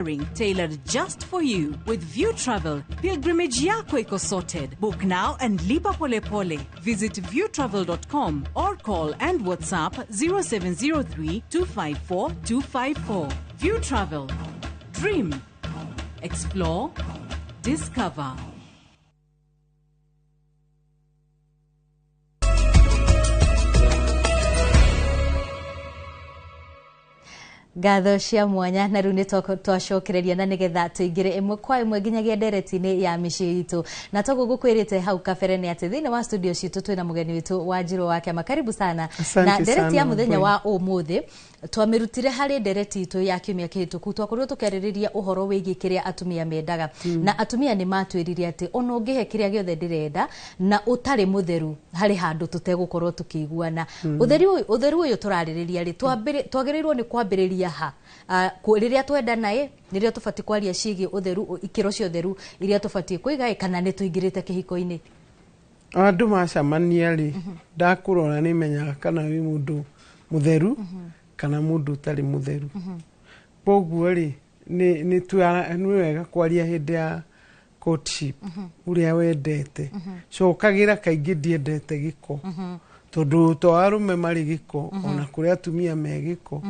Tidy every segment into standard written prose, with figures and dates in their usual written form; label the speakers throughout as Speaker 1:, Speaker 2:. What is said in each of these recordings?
Speaker 1: Tailored just for you. With View Travel, pilgrimage yako iko sorted. Book now and lipa pole pole. Visit viewtravel.com or call and WhatsApp 0703 254 254. View Travel. Dream. Explore. Discover.
Speaker 2: Ngatho cia mwanya. Na rĩu nĩ twacokereria na nĩgetha tũingĩre ĩmwe kwa ĩmwe nginyagia ndereti-inĩ ya mĩciĩ itũ. Na toguo ngũkwĩrĩte hau kabere nĩ atĩ thĩinĩ wa studio citũ twĩna mũgeni witũ Wanjirũ wa Kĩama. Karibu sana.
Speaker 3: Asante
Speaker 2: na ndereti ya
Speaker 3: sana,
Speaker 2: mũthenya
Speaker 3: Wambui.
Speaker 2: Wa ũmũthĩ twamĩrutire harĩ ndereti itũ ya kiumia kĩhĩtũku. Twakorirwo tũkĩarĩrĩria ũhoro wĩgiĩ kĩrĩa atumia mendaga, na atumia nĩ matwĩrire atĩ ona ũngĩhe kĩrĩa gĩothe ndĩrenda na ũtarĩ mũtheru, harĩ handũ tũtegũkorwo tũkĩiguana. Ũtheru ũyũ tũrarĩrĩria rĩ, twagĩrĩirwo nĩ kwambĩrĩria ha? Rĩrĩa twendana ĩ, nĩrĩo tũbatiĩ kwaria ciĩgiĩ ũtheru, ikĩro cia ũtheru iria tũbatiĩ kũiga ĩ, kana nĩ tũingĩrĩte kĩhiko-inĩ?
Speaker 3: Andũ macamania rĩ, ndakũrora nĩ menyaga kana wĩ mũndũ mũtheru kana mũndũ ũtarĩ mũtheru. Koguo rĩ, nĩ wega kwaria hĩndĩ ya courtship ũrĩa wendete. Cokagĩra kaingĩ ndiendete gĩko, tondũ to arũme marĩ gĩko, ona kũrĩ atumia me gĩko.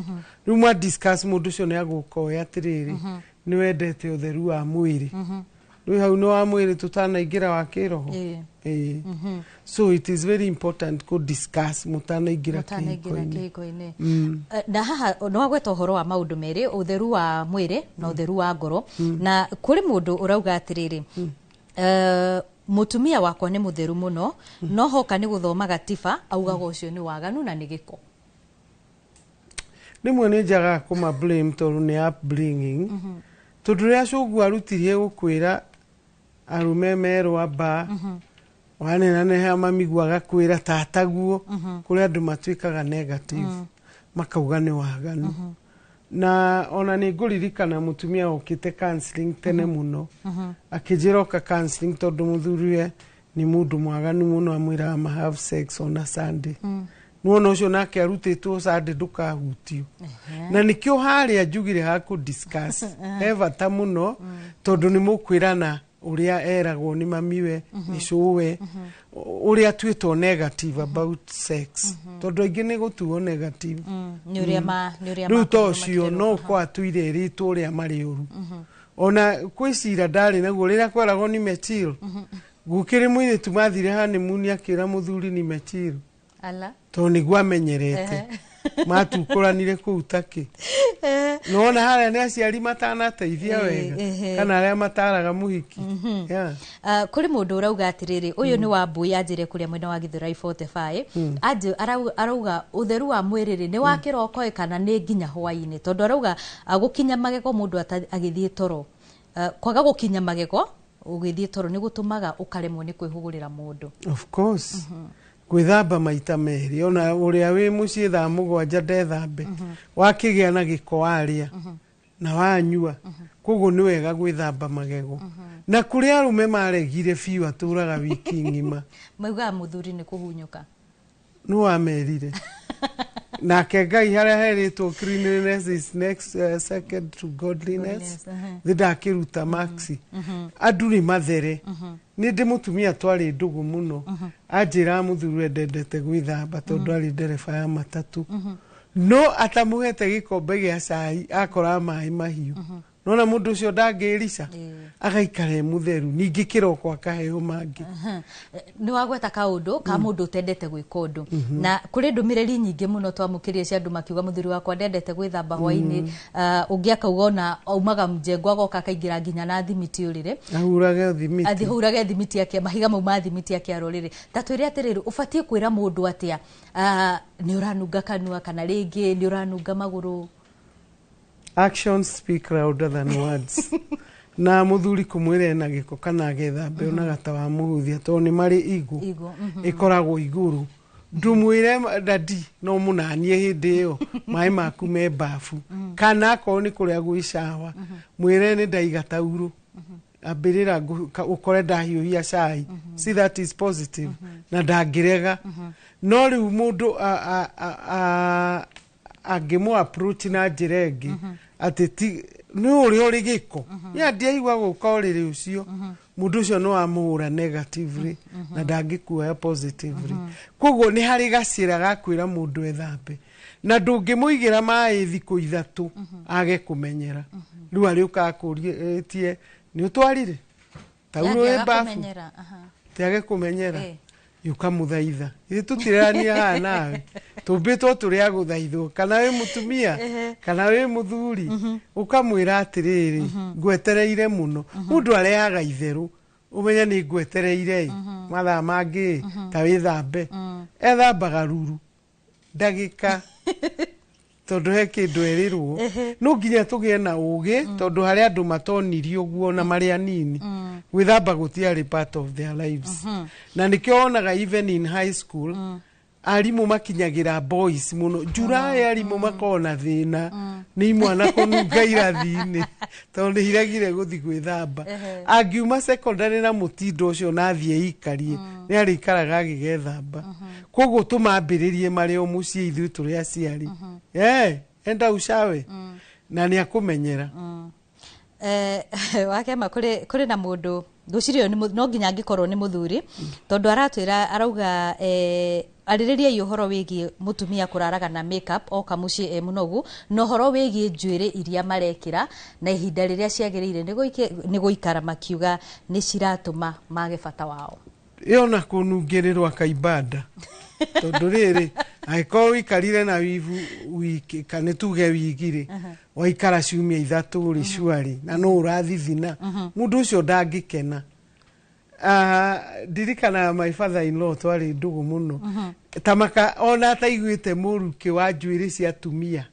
Speaker 3: Rĩu mwa discuss, mũndũ ũcio nĩ agũka oĩ atĩrĩrĩ, nĩ wendete ũtheru wa mwĩrĩ. Rĩu hau nĩ wa mwĩrĩ tũtanaingĩra wa kĩroho. Ĩĩ. So it is very important kũ discuss mũtanaingĩra
Speaker 2: mũtanaingĩra
Speaker 3: kĩhiko-inĩ.
Speaker 2: Kĩhiko-inĩ. Na haha nĩ wagweta ũhoro wa maũndũ merĩ, ũtheru wa mwĩrĩ na ũtheru wa ngoro. Na kũrĩ mũndũ ũrauga atĩrĩrĩ, mũtumia wakwa nĩ mũtheru mũno, no hoka nĩ gũthoma gatiba augaga ũcio nĩ waganu na nĩ gĩko.
Speaker 3: Rĩmwe nĩ njagaga kũma blame tondũ nĩ upbringing, tondũ rĩrĩa cũngũ arutirie gũkwĩra arũme merwo amba wanenaneha mamigua agakwĩra tataguo, kũrĩ andũ matuĩkaga negative, makauga nĩ waganu. Na ona nĩ ngũririkana mũtumia okĩte counseling tene mũno, akĩnjĩra oka counseling tondũ mũthuriwe nĩ mũndũ mwaganu mũno, amwĩraga ma have sex on a Sunday. Nĩwona ũcio nake arutĩtwo Sunday ndũkahutio, na nĩkĩo harĩa njugire hakũ discuss he bata mũno, tondũ nĩ mũkwĩrana ũrĩa eragwo nĩ mamiwe, nĩ cũwe, ũrĩa atuĩtwo negative about sex, tondũ aingĩ nĩ gũtuo negative.
Speaker 2: Nĩ ũrĩa ma nĩ ũrĩa
Speaker 3: Rĩu to
Speaker 2: makorirwo
Speaker 3: ũcio
Speaker 2: makĩrerwo.
Speaker 3: No ũkorwo atũire ĩrĩtwo ũrĩa marĩ ũru. Ona kwĩ cira ndarĩ naguo rĩrĩa kweragwo ni mechill, gũkĩrĩ mũirĩtu mathire honeymoon akĩra mũthuri ni mechill
Speaker 2: Ala.
Speaker 3: Tondũ nĩguo amenyerete, matukũranire kũu takĩ. Nona harĩa nĩ aciari matanateithia wega kana arĩa mataraga mũhiki. Yeah.
Speaker 2: Kũrĩ mũndũ ũrauga atĩrĩrĩ, ũyũ nĩ wa mbui anjĩre kũrĩa mwena wa Githurai 45. Arauga ũtheru wa mwĩrĩ rĩ, nĩ wa kĩroko ĩ kana nĩ nginya hwaĩ-inĩ? Tondũ arauga gũkinya magego mũndũ agĩthiĩ toro, kwaga gũkinya magego ũgĩthiĩ toro nĩ gũtũmaga ũkaremwo nĩ kwĩhũgũrĩra mũndũ.
Speaker 3: Of course, gwĩthamba maita merĩ, ona ũrĩa wĩ mũciĩ thaa 7 ndethambe, wakĩgĩa na gĩko warĩa na wanyua. Koguo nĩ wega gwĩthamba magego. Na kũrĩ arũme maregire biũ, atũraga wiki ng'ima.
Speaker 2: Maugaga mũthuri nĩ kũhunyũka.
Speaker 3: Nĩ wamerire nake Ngai harĩa herĩtwo cleanliness is next, second to godliness.
Speaker 2: Godliness, uh-huh.
Speaker 3: Thĩ ndakĩruta maxi andũ nĩ mathere. Nĩ ndĩ mũtumia twarĩ ndũgũ mũno, anjĩraga mũthuri endendete gwĩthamba tondũ arĩ ndereba ya matatũ, no atamũhete gĩkombe gĩa cai akoraga maĩ mahiũ. Nona mũndũ ũcio ndangĩrica, agaikara e mũtheru, ningĩ kĩroko akaheo mangĩ.
Speaker 2: Nĩ wagweta kaũndũ ka mũndũ ũtendete gwĩka ũndũ, na kũrĩ ndũmĩrĩri nyingĩ mũno twamũkĩrie cia andũ makiuga mũthuri wakwa ndendete gwĩthamba hwaĩ-inĩ. Ũngĩ akauga ona aumaga mjengo agoka akaingĩra nginya na thimiti ũrĩrĩ.
Speaker 3: Ahurage thimiti.
Speaker 2: Athihurage thimiti ake, mahiga mau ma thimiti akĩara ũrĩrĩ. Ta twĩre atĩrĩrĩ, ũbatiĩ kwĩra mũndũ atĩa nĩ ũranunga kanua kana rĩngĩ nĩ ũranunga magũrũ?
Speaker 3: Actions speak louder than words. Na muthuri kumwĩra ena gĩko kana agethambe, onaga ta wamũhũthia, tondũ nĩ marĩ igu.
Speaker 2: Igu.
Speaker 3: Ĩkoragwo igũrũ. Ndũmwĩre dadi no mũnanie hĩndĩ ĩyo maĩ maku me bafu, kana akorwo nĩ kũrĩa gwĩ cawa, mwĩre nĩ ndaiga taurũ, ambĩrĩra ũkore ndahiũhia cai. See, that is positive na ndangĩrega. No rĩu mũndũ angĩmũ approach na njĩra ĩngĩ atĩ ti Nĩ ũrĩa ũrĩ gĩko ya ndiaigua gũka ũrĩrĩ ũcio, mũndũ ũcio no amũhũra negatively na ndangĩkuoya positively. Koguo nĩ harĩ gacĩra ga kwĩra mũndũ ethambe, na ndũngĩmũigĩra maĩ thikũ 3 age kũmenyera. Rĩu arĩũkaga kũrĩtie nĩ ũtwarire taurũ wĩ
Speaker 2: Angĩaga
Speaker 3: babu.
Speaker 2: Kũmenyera, aha.
Speaker 3: Tiage kũmenyera. Ũkamũthaitha. Ithuĩ tũtirerania haha nawe, tũmbĩtwo tũrĩ a gũthaithwo, kana wĩ mũtumia kana wĩ mũthuri. Ũkamwĩra atĩrĩrĩ, ngwetereire mũno. Mũndũ arehaga itherũ, ũmenye nĩ ngwetereire ĩ mathaa mangĩ ĩ, ta wĩthambe. Ethambaga ruru ndagĩka, tondũ he kĩndũ erĩrwo. No nginya tũgĩe na ũgĩ, tondũ harĩ andũ matonirio ũguo na marĩ anini gwĩthamba gũtiarĩ part of their lives, na nĩkĩo wonaga even in high school arimũ makinyagĩra boys mũno njuraĩ. Arimũ makoragwo na thĩna nĩ imwana kũnunga irathi-inĩ, tondũ nĩ iragire gũthiĩ gwĩthamba. Angiuma secondary na mũtindo ũcio na athiĩ ikarie, nĩ arĩikaraga agĩgethamba. Koguo tũmambĩrĩrie marĩ o mũciĩ, ithuĩ tũrĩ aciari. Enda ucawe na nĩ akũmenyera.
Speaker 2: Wakema kũrĩ na mũndũ ngwĩciria ũyũ no nginya angĩkorwo nĩ mũthuri, tondũ aratwĩra, arauga, arĩrĩriai ũhoro wĩgiĩ mũtumia kũraraga na makeup oka mũciĩ e mũnogu, na ũhoro wĩgiĩ njuĩrĩ iria marekĩra na ihinda rĩrĩa ciagĩrĩire nĩ gũikara, makiuga nĩ ciratũma mage bata wao.
Speaker 3: Ĩyo na kũnungĩrĩrwo akaibanda, tondũ rĩrĩ, angĩkorwo wĩikarire na wivu wiki, kana tuge wigirĩ, waikara ciumia 3 rĩ, cuarĩ na no ũrathithina, mũndũ ũcio ndangĩkena. Ndirikanaga my father in law, twarĩ ndũgũ mũno tamaka, ona ataiguĩte mũrukĩ wa njuĩrĩ cia atumia,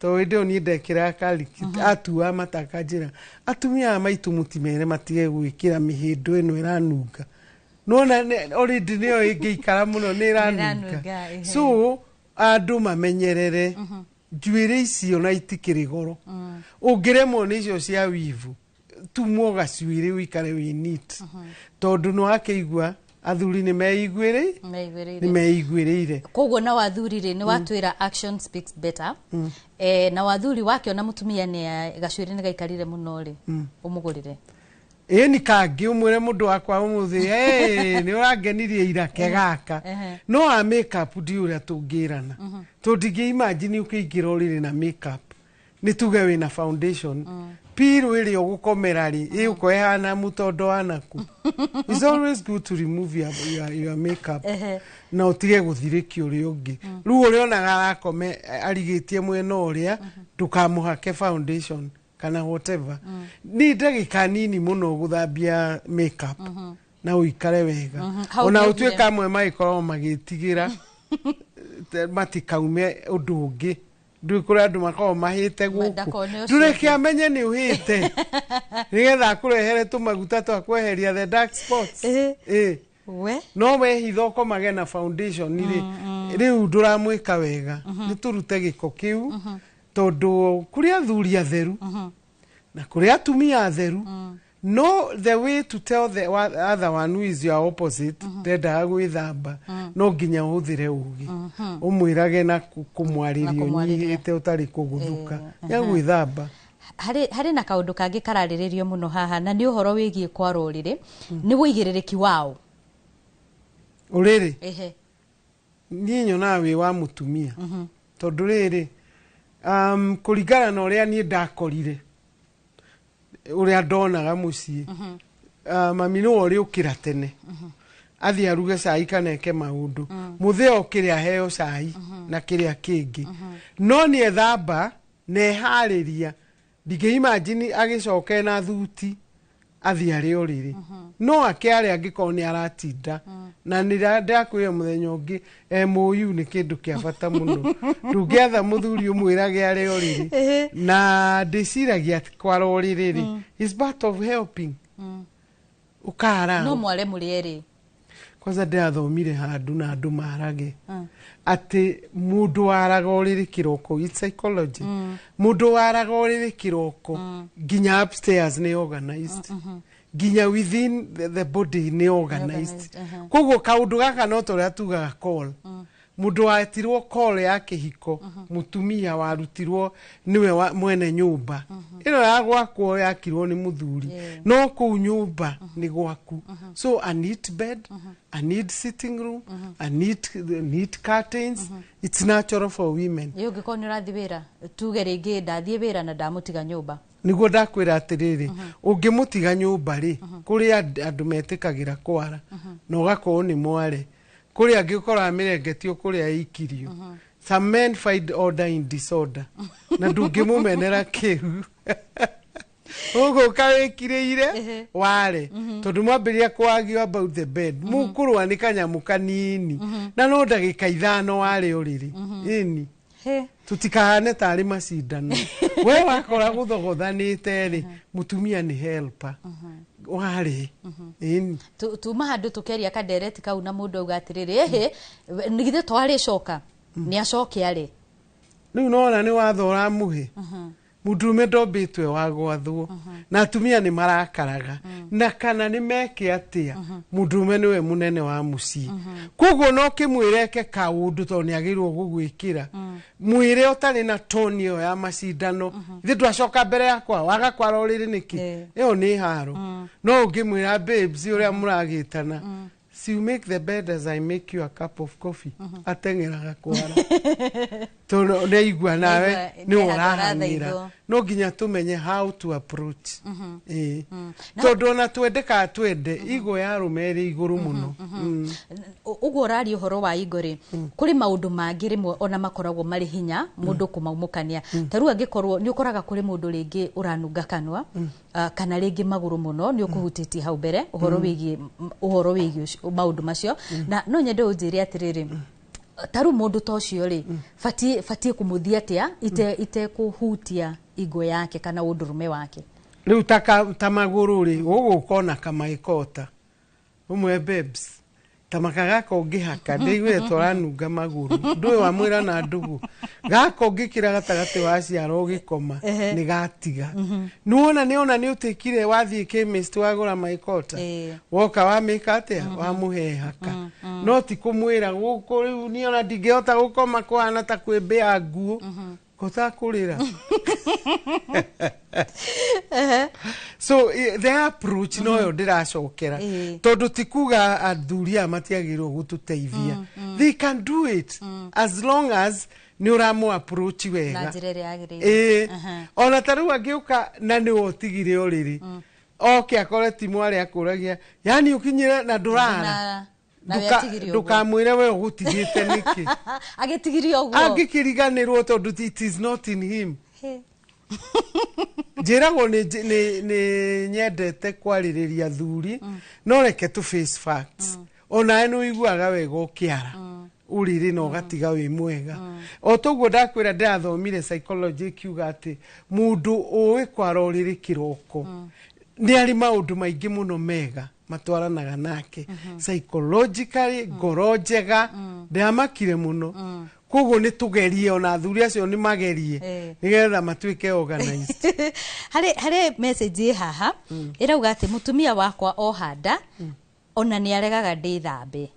Speaker 3: tondũ hĩndĩ ĩyo niĩ ndekĩraga kariki atua mata, akanjĩra, "Atumia aya maitũ mũtimere matige gwĩkĩra mĩhĩndo ĩno ĩranunga." Nona already nĩyo ĩngĩikara mũno nĩ ĩranunga.
Speaker 2: Ĩranunga, ehe.
Speaker 3: So andũ mamenyerere njuĩrĩ icio na itikĩrĩ goro. Ũngĩremwo nĩ icio cia wivu, tumwo gacuĩrĩ ũikare wĩ neat, tondũ nĩ wakĩigua athuri nĩ meiguĩrĩ
Speaker 2: Meiguĩrĩire.
Speaker 3: Nĩ meiguĩrĩire.
Speaker 2: Koguo na wathuri rĩ, nĩ watwĩra action speaks better. Na wathuri, wakĩona mũtumia nĩ gacuĩrĩ nĩ gaikarire mũno rĩ, ũmũgũrĩre.
Speaker 3: Ĩni kangĩ ũmwĩre, "Mũndũ wakwa, ũmũthĩ, hey, nĩ ũrangenirie irake gaka." No a makeup ndi ũrĩa tũngĩrana, tondũ ndingĩ imagine ũkĩingĩra ũrĩrĩ na makeup. Nĩ tuge wĩna foundation piru ĩrĩa ũgũkomera rĩ, ĩgũkorwo ĩhana mũtondo wa naku. It's always good to remove your makeup na ũtige gũthirĩkia ũrĩa ũngĩ. Rĩu ũrĩa onaga arakome arigĩtie mwena ũrĩa, ndũkamũhake foundation kana whatever. Ni ndagĩka nini mũno gũthambia makeup na ũikare wega.
Speaker 2: Hau
Speaker 3: Ona
Speaker 2: nĩaugire.
Speaker 3: ũtuĩka amwe magĩkoragwo magĩtigĩra matikaume ũndũ ũngĩ. Ndũĩ kũrĩ andũ makoragwo mahĩte gũkũ.
Speaker 2: Ndakone ũcio.
Speaker 3: Ndũreke amenye nĩ ũhĩte, nĩgetha akũrehere tũmaguta twa kweheria the dark spots.
Speaker 2: We.
Speaker 3: No wehitha ũkomage na foundation rĩ, rĩu ndũramwĩka wega. Nĩ tũrute gĩko kĩu, tondũ kũrĩ athuri atheru na kũrĩ atumia atheru. No the way to tell the other one who is your opposite ndendaga gwĩthamba, no nginya ũhũthĩre ũgĩ, ũmwĩrage na kũmwarĩria
Speaker 2: Na kũmwarĩria.
Speaker 3: ũnyihĩte, ũtarĩ kũgũthũka ya gwĩthamba.
Speaker 2: Harĩ na kaũndũ kangĩ kararĩrĩrio mũno haha, na nĩ ũhoro wĩgiĩ kwara ũrĩrĩ, nĩ wũigĩrĩrĩki wao.
Speaker 3: Ũrĩrĩ?
Speaker 2: Ehe.
Speaker 3: Niĩ nyonaga wĩ wa mũtumia, tondũ rĩrĩ, kũringana na ũrĩa niĩ ndakorire, ũrĩa ndonaga mũciĩ, mami nĩwe ũrĩ ũkĩra tene athiĩ aruge cai kana eke maũndũ, mũthee okĩre aheo cai na kĩrĩa kĩngĩ, no nĩ ethamba na eharĩria. Ndingĩ imagine agĩcoke na thuti athiĩ arĩ ũrĩrĩ. No akĩarĩ angĩkorwo nĩ aratinda na nĩ ndakwĩra mũthenya ũngĩ MOU nĩ kĩndũ kĩa bata mũno. Ndũngĩatha mũthuri ũmwĩrage arĩ ũrĩrĩ, na ndĩciragia atĩ kwara ũrĩrĩ rĩ is part of helping ũkara.
Speaker 2: No mware mũrĩ erĩ.
Speaker 3: Kwanza ndĩrathomire handũ na andũ marage atĩ mũndũ waraga ũrĩrĩ kĩroko, it's psychology, mũndũ waraga ũrĩrĩ kĩroko nginya upstairs nĩ organized, nginya within the body nĩ organized.
Speaker 2: Organized,
Speaker 3: Koguo kaũndũ gaka no ta ũrĩa tugaga call. Mũndũ wetirwo call ya kĩhiko, mũtumia warutirwo nĩwe mwene nyũmba ĩno ya gwakwo, yakirwo nĩ mũthuri, no kũu nyũmba nĩ gwaku. So a neat bed, a neat sitting room, a neat curtains, it's natural for women.
Speaker 2: Ĩ ũngĩkorwo nĩ ũrathiĩ wĩra, tuge rĩngĩ ndathiĩ wĩra na ndamũtiga nyũmba?
Speaker 3: Niguo ndakwĩra atĩrĩrĩ, ũngĩmũtiga nyũmba rĩ, kũrĩ andũ metĩkagĩra kwara na ũgakorwo nĩ mware, kũrĩ angĩ ũkoraga mĩrengetio kũrĩa ĩikirio. Some men find order in disorder, na ndũngĩmũmenera kĩu ũgũka wĩkirĩire ware, tondũ mwambĩrĩria kwagio about the bed, mũkũrũa nĩ kanyamũ kanini na no ndagĩka 5 ware ũrĩrĩ ĩni.
Speaker 2: He.
Speaker 3: Tutikahane tarĩ macindano. We wakora gũthogothanĩte rĩ, mũtumia nĩ helper warĩ ĩni.
Speaker 2: Tuma handũ tũkeria kandereti kau na mũndũ auga atĩrĩrĩ, ĩhĩ, nĩ githĩ twarĩcoka nĩ acoke arĩ.
Speaker 3: Rĩu nona nĩ watho ũramũhe. Mũndũrũme ndombĩtwe wa gwathwo, na atumia nĩ marakaraga na kana nĩ meke atĩa. Mũndũrũme nĩwe mũnene wa mũciĩ, koguo no kĩmwĩre eke kaũndũ tondũ nĩ agĩrĩirwo gũgwĩkĩra, mwĩre ũtarĩ na toni ĩyo ya macindano, ithe ndwacoka mbere yakwa waga kwara ũrĩrĩ nĩkĩ? Ĩyo nĩ haro. No ũngĩmwĩra, "Babes," ũrĩa mũragĩtana, "See, you make the bed as I make you a cup of coffee," ateng'eraga kwara tondũ nĩaigua nawe
Speaker 2: Nĩaigua
Speaker 3: nĩ
Speaker 2: nĩ handũ
Speaker 3: ũrahang'ĩra.
Speaker 2: arathaithwo.
Speaker 3: No nginya tũmenye how to approach, ĩĩ, tondũ ona twende kana twende, igo ya arũme ĩrĩ igũrũ mũno.
Speaker 2: Ũguo ũraria ũhoro wa igo rĩ, kũrĩ maũndũ mangĩ rĩmwe ona makoragwo marĩ hinya mũndũ kũmaumũkania. Ta rĩu angĩkorwo nĩ ũkoraga kũrĩ mũndũ rĩngĩ ũranunga kanua, kana rĩngĩ magũrũ mũno, nĩ ũkũhutĩtie hau mbere ũhoro wĩgiĩ maũndũ macio, na no nyende ũnjĩre atĩrĩrĩ, ta rĩu mũndũ ta ũcio rĩ, batiĩ kũmũthiĩ atĩa itekũhutia igo yake kana ũndũrũme wake?
Speaker 3: Rĩu ta magũrũ rĩ, ũgũka ona kamaĩkota ũmwe, "Babes, tamaka gaka ũngĩhaka, ndĩiguire tũranunga magũrũ." Ndũĩ wamwĩra na ndũgũ gaka ũngĩkĩra gatagatĩ wa ciara ũgĩkoma nĩ gatiga. Nĩwona nĩona nĩ ũtĩkire wathiĩ chemist wagũra maĩkota, woka wamĩka atĩa, wamũhe haka, no ti kũmwĩra gũkũ rĩu niĩ ona ndingĩhota gũkoma kũhana ta kwĩmbĩa nguo kotakũrĩra. So the approach noyo ndĩracokera, tondũ ti kuga athuri aya matiagĩrĩirwo gũtũteithia. They can do it as long as nĩ ũramũ approach wega
Speaker 2: na njĩra ĩrĩa yagĩrĩire.
Speaker 3: Ĩĩ, ona ta rĩu angĩũka na nĩwe ũtigire ũrĩrĩ, oke akore ti mwarĩ akũragia, yani ũkinyire na ndũrara.
Speaker 2: Na we atigirie ũguo.
Speaker 3: Ndũkamwĩre we ũgũtigĩte nĩkĩ.
Speaker 2: Agĩtigirie ũguo.
Speaker 3: Angĩkĩriganĩrwo tondũ it is not in him.
Speaker 2: He.
Speaker 3: Njĩragwo nĩ nyendete kwarĩrĩria thuri, no reke tu face facts. Onawe nĩ ũiguaga wega ũkĩara ũrĩrĩ na ũgatiga wĩ mwega. O toguo ndakwĩra, ndĩrathomire psychology ĩkiuga atĩ mũndũ ũĩ kwara ũrĩrĩ kĩroko nĩ arĩ maũndũ maingĩ mũno mega matwaranaga nake psychologically, ngoro njega. Ndĩramakire mũno, koguo nĩ tũgerie, ona athuri acio nĩ magerie nĩgetha matuĩke organized.
Speaker 2: Harĩ message ĩ haha ĩrauga atĩ mũtumia wakwa oha nda ona nĩ aregaga ndĩthambe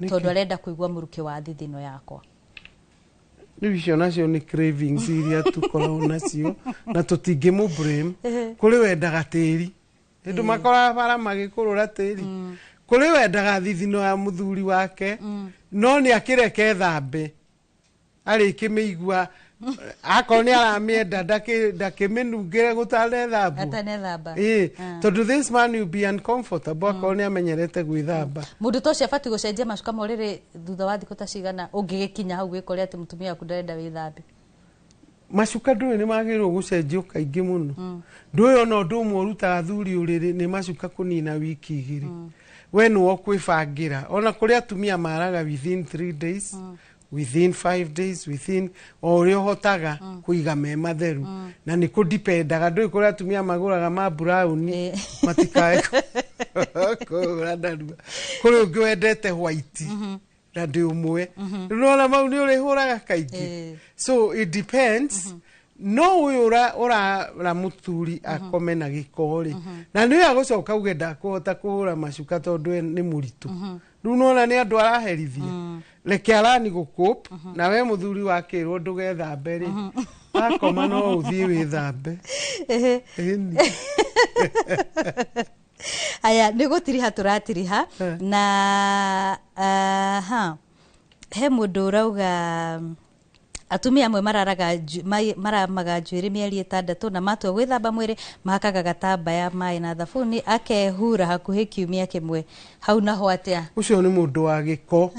Speaker 2: tondũ arenda kũigua mũrukĩ wa thithino yakwa.
Speaker 3: Rĩu icio nacio nĩ cravings iria tũkoragwo nacio na tũtingĩmũ blame. Kũrĩ wendaga tĩri, hĩndĩ makoraga bara magĩkũrũra tĩri, kũrĩ wendaga thithino ya mũthuri wake, no nĩ akĩreke thambe arĩkĩmĩigua, akorwo nĩ aramĩenda ndakĩmĩnungĩre gũtanethambwo.
Speaker 2: Atanethamba.
Speaker 3: Ĩĩ, tondũ this man will be uncomfortable akorwo nĩ amenyerete gwĩthamba.
Speaker 2: Mũndũ ta ũcio abatiĩ gũcenjia macuka ma ũrĩrĩ thutha wa thikũ ta cigana, ũngĩgĩkinya hau wĩkore atĩ mũtumia waku ndarenda wĩthambe?
Speaker 3: Macuka ndũĩ nĩ magĩrĩirwo gũcenjio kaingĩ mũno. Ndũĩ ona ũndũ ũmwe ũrutaga thuri ũrĩrĩ nĩ macuka kũnina wiki 2. We nĩwe ũkwĩbangĩra. Ona kũrĩ atumia maraga within 3 days, within 5 days, within o ũrĩa ũhotaga kũiga me matheru, na nĩ kũdipendaga. Ndũĩ kũrĩ atumia magũraga ma brown matikae kũhũra narua, kũrĩ ũngĩ wendete white na ndĩ ũmwe. Rĩu nona mau nĩ ũrĩhũraga kaingĩ. So it depends. No ũyũ ũrara mũthuri akome na gĩko rĩ, na nĩ agũcoka uge ndakũhota kũhũra macuka tondũ we nĩ mũritũ. Rĩu nona nĩ andũ araherithia. Reke arani gũkũp na we mũthuri wakĩrwo ndũgethambe rĩ, akoma no ũthiĩ wĩthambe. Ĩni.
Speaker 2: Aya, nĩ gũtiriha tũratiriha. Na aha, he mũndũ ũrauga atumia amwe mararaga maramaga njuĩrĩ mĩeri 6 na matua gwĩthamba mwĩrĩ mahakaga gatambaya maĩ na thabuni akehura hakuhĩ kiumia kĩmwe. Hau naho atĩa?
Speaker 3: Ũcio nĩ mũndũ wa gĩko,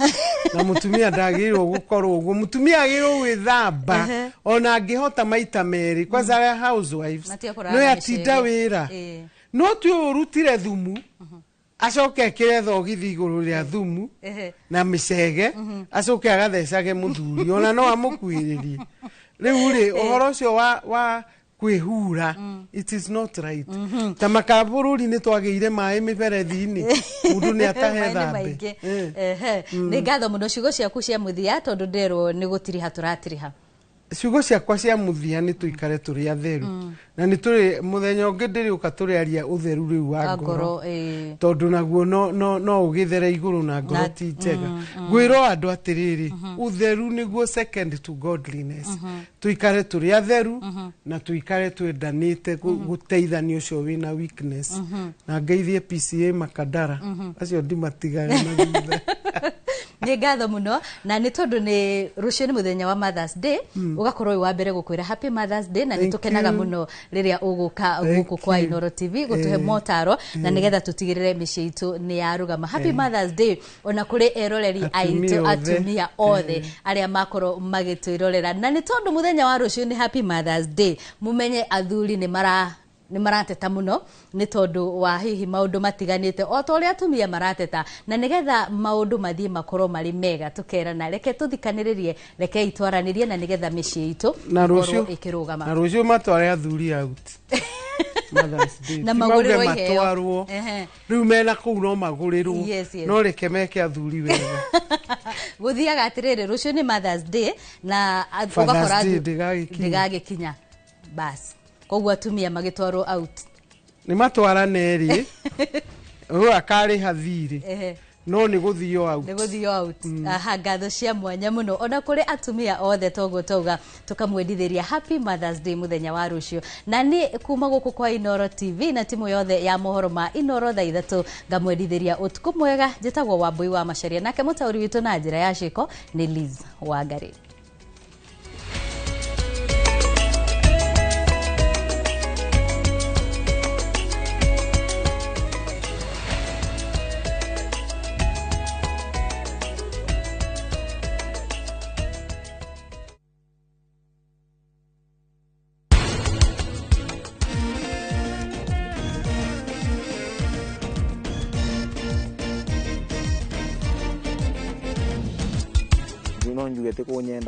Speaker 3: na mũtumia ndagĩrĩirwo gũkorwo ũguo. Mũtumia agĩrĩirwo gwĩthamba ona angĩhota maita merĩ. Kwanza arĩa housewives,
Speaker 2: Matige kũrara
Speaker 3: no atinda
Speaker 2: mĩcege.
Speaker 3: Wĩra no ti ũyũ ũrutire thumu acoke ekĩre thogithi igũrũ rĩa thumu na mĩcege, acoke agathecage mũthuri ona no amũkuhĩrĩrie. Rĩu rĩ, ũhoro ũcio wa kwĩhura, it is not right. Ta makabũrũri nĩ twagĩire maĩ mĩberethi-inĩ, mũndũ nĩ atahe
Speaker 2: Maĩ nĩ
Speaker 3: thambe.
Speaker 2: maingĩ. Nĩ ngatho mũno, ciugo ciaku cia mũthia, tondũ nderwo nĩ gũtiriha tũratiriha.
Speaker 3: Ciugo ciakwa cia mũthia nĩ tũikare tũrĩ atheru, na nĩ tũrĩ mũthenya ũngĩ ndĩrĩũka tũrĩaria ũtheru rĩu wa
Speaker 2: Wa
Speaker 3: ngoro,
Speaker 2: ngoro, ĩĩ.
Speaker 3: Tondũ naguo no ũgĩthere igũrũ na ngoro ti njega. Ngwĩrwo andũ atĩrĩrĩ, ũtheru nĩguo second to godliness. Tũikare tũrĩ atheru na tũikare twendanĩte, gũteithania ũcio wĩna weakness. Na ngeithie PCA Makadara, acio ndimatigaga na thutha.
Speaker 2: Nĩ ngatho mũno, na nĩ tondũ nĩ rũciũ nĩ mũthenya wa Mothers Day, ũgakorwo wĩ wa mbere gũkwĩra happy Mothers Day, na nĩ
Speaker 3: Thank
Speaker 2: tũkenaga
Speaker 3: you.
Speaker 2: mũno rĩrĩa ũgũka
Speaker 3: Thank
Speaker 2: gũkũ kwa
Speaker 3: you.
Speaker 2: Inoro TV gũtũhe motaro na nĩgetha tũtigĩrĩre mĩciĩ itũ nĩ yarũgama. Happy Mothers Day ona kũrĩ eroreri
Speaker 3: Atumia
Speaker 2: aitũ,
Speaker 3: othe.
Speaker 2: Atumia othe arĩa makorwo magĩtwĩrorera. Na nĩ tondũ mũthenya wa rũciũ nĩ happy Mothers Day, mũmenye athuri nĩ marateta mũno nĩ tondũ wa hihi maũndũ matiganĩte o ta ũrĩa atumia marateta, na nĩgetha maũndũ mathiĩ makorwo marĩ mega, tũkerana reke tũthikanĩrĩrie, reke itwaranĩrie, na nĩgetha mĩciĩ itũ
Speaker 3: Na
Speaker 2: ĩkorwo
Speaker 3: rũciũ
Speaker 2: ĩkĩrũgama.
Speaker 3: Na rũciũ matware athuri out Mothers Day.
Speaker 2: Na
Speaker 3: Ti mauge
Speaker 2: magũrĩrwo iheo.
Speaker 3: matwarwo. Rĩu mena kũu no magũrĩrwo.
Speaker 2: Yes.
Speaker 3: No reke meke athuri wega.
Speaker 2: Gũthiaga atĩrĩrĩ, rũciũ nĩ Mothers Day na
Speaker 3: Father's
Speaker 2: ũgakora
Speaker 3: Day ndĩgagĩkinya.
Speaker 2: Ndĩgagĩkinya bas, koguo atumia magĩtwarwo out.
Speaker 3: Nĩ matwarane rĩ, ũyũ akarĩha thirĩ, no nĩ gũthio out.
Speaker 2: Nĩ gũthio out. Aha, ngatho cia mwanya mũno ona kũrĩ atumia othe, toguo tauga tũkamwendithĩria happy Mothers Day mũthenya wa rũciũ. Na nĩ kuma gũkũ kwa Inoro TV na timu yothe ya mohoro ma Inoro thaa 3, ngamwendithĩria ũtukũ mwega. Njĩtagwo Wambui wa Macaria, nake mũtaũri witũ na njĩra ya ciĩko nĩ Liz Wangari.
Speaker 4: No njuge ti kũnyenda.